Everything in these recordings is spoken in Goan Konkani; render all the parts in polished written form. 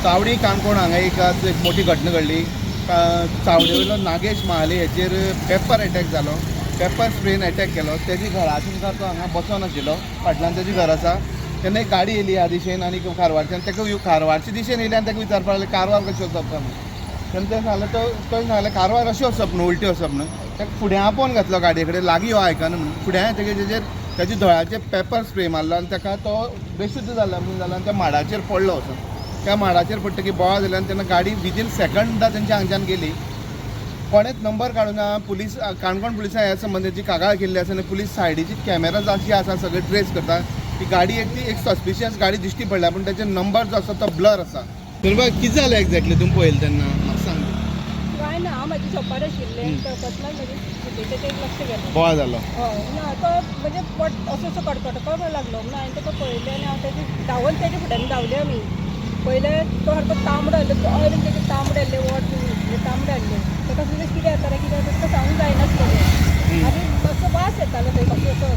चावडी काणकोण हांगा एक आज एक मोठी घटना घडली. चावडे वयलो नागेश महाले हेचेर पेपर एटॅक जालो. पेपर स्प्रेन एटॅक केलो. तेजी घराच्या मुखार तो हांगा बसोन आशिल्लो. फाटल्यान तेजें घर आसा. तेन्ना एक गाडी येयली ह्या दिशेन आनी कारवारच्यान ताका कारवारच्या दिशेन येयली आनी ताका विचारपाक लागले कारवार कशें वचप काय म्हणून. तेन्ना तें सांगलें तो तो सांगलें कारवार अशें वचप न्हू, उलटें वचप न्हू. ताका फुड्यां आपोवन घातलो गाडये कडेन, लागीं यो आयकना म्हणून. फुड्यां येतकीर तेजेर तेज्या दोळ्याचेर पेपर स्प्रे मारलो आनी ताका तो बेशुद्ध जाला म्हणून जालो आनी त्या माडाचेर पडलो वचून. त्या माडाचेर पडटकीर बोवाळ जालो आनी तेन्ना गाडी विदीन सेकंडा तेंच्या हांगच्यान गेली. कोणेच नंबर काडूना. पुलीस काणकोण पुलिसां ह्या संबंदीची कागाळ केल्ली आसा आनी पुलीस सायडीची कॅमेरा जी आसा सगळे ट्रेस करता. ती गाडी एक ती एक सस्पिशियस गाडी दिश्टी पडल्या, पूण तेजे नंबर जो आसा तो ब्लर आसा. तर कितें जालें एक्झॅक्टली तुमी पळयलें तेन्ना म्हाका सांग. कांय ना, हांव म्हाज्या शॉपार आशिल्लें. तो अकस्मात म्हजे फुटेचें एक लक्ष गेलें. बोवाळ जालो. हय, ना तो म्हणजे पोट असो असो कडकडपाक लागलो म्हणून हांवें ताका पळयलें आनी हांव तेजे धांवन तेजे फुड्यान धांवलें. आमी पयलें तो सारको तांबडो आसलो, दोळे बीन तेजे तांबडे आसले, वोट बीन तांबडे आसले. ताका सुद्दां कितें जाता रे कितें जाता ताका सांगूंक जायनासलें. आनी मातसो वास येतालो थंय कसो असो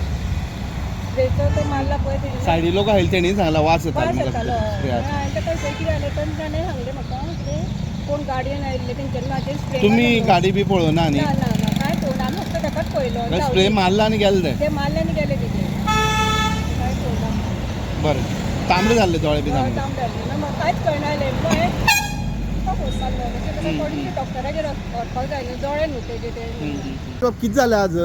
स्प्रेचो तो मारला पळय तेजे. सायडी लोक आयले तेणी सांगला वास येता. वास येतालो. हांवें ताका खंय कितें जालें तर ताणें सांगलें म्हाका कितें कोण गाडयेन आयिल्ले तेंच्यांनी म्हाजेर स्प्रे. तुमी गाडी बी पळोवना न्ही? ना ना ना, कांय पळोवना, आमी फक्त ताकाच पळयलो. स्प्रे मारला आनी गेले ते. ते मारले आनी गेले तेजे, कांय पळोवना. बरें, तांबडे जाल्ले दोळे बी? हय. तांबडे. तांबडे जाल्ले ना, म्हाका कांयच कळना जालें. म्हणून हांवें तुका फोन मारलो. अशें ताका कोणी डॉक्टरागेर व्हरपाक जाय न्हू, दोळे न्हू तेजे ते. कितें जालें आज?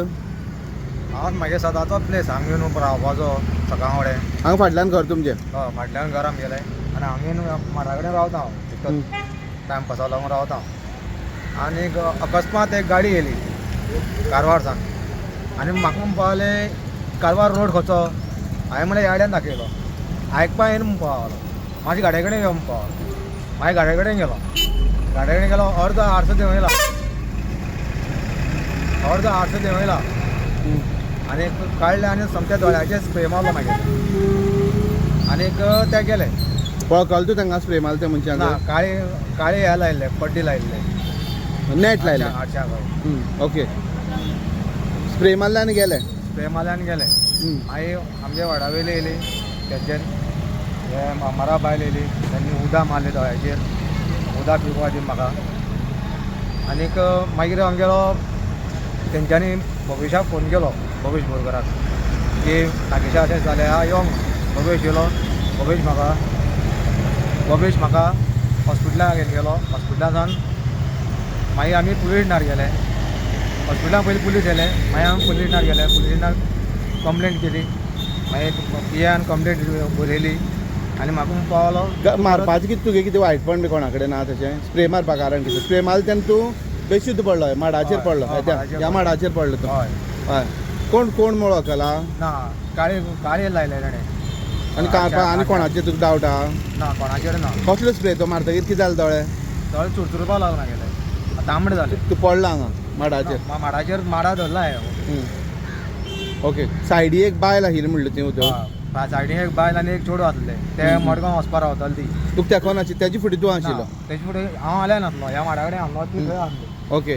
हांव म्हागे सदांचो प्लेस हांगा येवन रावपाचो सकाळ फुडें. हांगा फाटल्यान घर तुमचें? हय, फाटल्यान घर आमगेलें आनी हांगा येवन माडा कडेन रावता हांव, तितको टायमपासा लागून रावता हांव. आनीक अकस्मात एक गाडी येयली कारवार सावन आनी म्हाका म्हणपा लागले कारवार रोड खंयचो. हांवें म्हणलें याड्यान दाखयलो. आयकपा येना म्हणपा लागलो, म्हाज्या गाडये कडेन यो म्हणपा लागलो. मागीर गाडये कडेन गेलो, गाडये कडेन गेलो, अर्दो आरसो देंवयला, अर्दो आरसो देंवयला आनी काडले आनी सोमत्या दोळ्याचेर स्प्रे मारलो मागीर आनीक ते गेले. वळखल तूं तांकां स्प्रे मारता त्या मनशांक? ना, काळे काळे हे लायल्ले, पड्डी लायल्ले. नेट लायलें. आरशाक. ओके, स्प्रे मारले आनी गेले. स्प्रे मारले आनी गेले. मागीर आमच्या वाडा वयले येयली, तेंच्यान हे मामारा बायल येयली, तेंणी उदक मारलें दोळ्याचेर, उदक पिवपा दी म्हाका. आनीक मागीर आमगेलो तेंच्यांनी भविशाक फोन केलो, भवेश बोरकराक, की नागेशा अशें जालें आहा, यो म्हणून. भवेश येयलो. भवेश म्हाका हॉस्पिटलान घेवन गेलो. हॉस्पिटलान सावन मागीर आमी पुलीस स्टेशनार गेले. हॉस्पिटलान पयलीं पुलीस येयले, मागीर आमी पुलीस स्टेशनार गेले. पुलीस स्टेशनार कंप्लेंट केली. मागीर पी आयन कंप्लेंट बरयली आनी म्हाका म्हणपा लागलो मारपाचें कितें तुगे कितें वायटपण बी कोणा कडेन ना तशें? स्प्रे मारपा कारण कितें? स्प्रे मारले तेन्ना तूं बेशुद्ध पडलो, माडाचेर हय, पडलो. हय, माडाचेर. ह्या माडाचेर पडलो तूं? हय. हय. कोण कोण वळखला? ना, काळे काळे लायले ताणें. आनी आनी कोणाचेर तुका डावट आहा? ना, कोणाचेर ना. कसलो स्प्रे तो मारतकीर कितें जालें दोळे? दोळे चुरचुरपाक लागलो मागेले, तांबडे जाले. तूं पडलो हांगा माडाचेर? माडाचेर, माडा धरला हांवें. ओके, सायडी एक बायल आशिल्ली म्हणलें तुवें उदक? हय, सायडीन एक बायल आनी एक चेडूं आसलें. ते मडगांव वचपा रावताले ती. तुका तेंकोन आशिल्ली? तेजे फुडें तूं आशिल्लो? तेजे फुडें हांव आल्या नासलो, ह्या माडा कडेन आसलो, ती थंय आसली. ओके,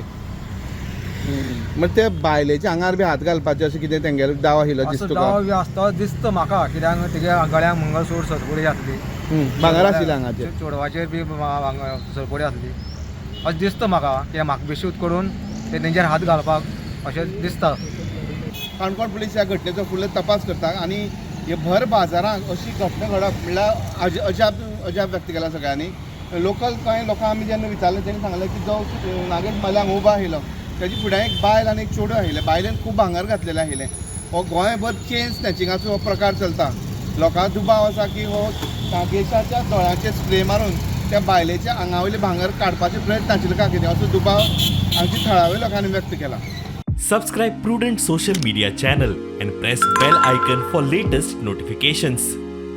मग ते बायलेच्या आंगार बी हात घालपाचें अशें कितें तेंगेलो दाव आशिल्लो असो दिसता तुका? दाव बी आसता दिसता म्हाका, कित्याक तिगे गळ्याक मंगळसूत्र सरपळी आसली. भांगर आशिल्लें आंगाचेर. चेडवाचेर बी सरपळी आसली अशें दिसता म्हाका की म्हाका बेशूत करून ते तेंचेर हात घालपाक अशें दिसता. काणकोण पुलीस ह्या घटनेचो फुडलो तपास करता आनी हे भर बाजारांत अशी घटना घडप म्हणल्यार अजाप अजाप व्यक्त केला सगळ्यांनी. लोकल कांय लोकांक आमी जेन्ना विचारलें तेणी सांगलें की जो नागेश माले हांगा उबो आशिल्लो तेजे फुड्यान एक बायल आनी एक चेडूं आशिल्लें. बायलेन खूब भांगर घातलेलें आशिल्लें. हो गोंयभर चेन स्नॅचिंगाचो हो प्रकार चलता. लोकांक दुबाव आसा की हो नागेशाच्या दोळ्याचेर स्प्रे मारून त्या बायलेच्या आंगा वयलें भांगर काडपाचो प्रयत्न आशिल्लो काय कितें असो दुबाव हांगच्या थळाव्या लोकांनी व्यक्त केला. Subscribe Prudent Social Media channel and press bell icon for latest notifications.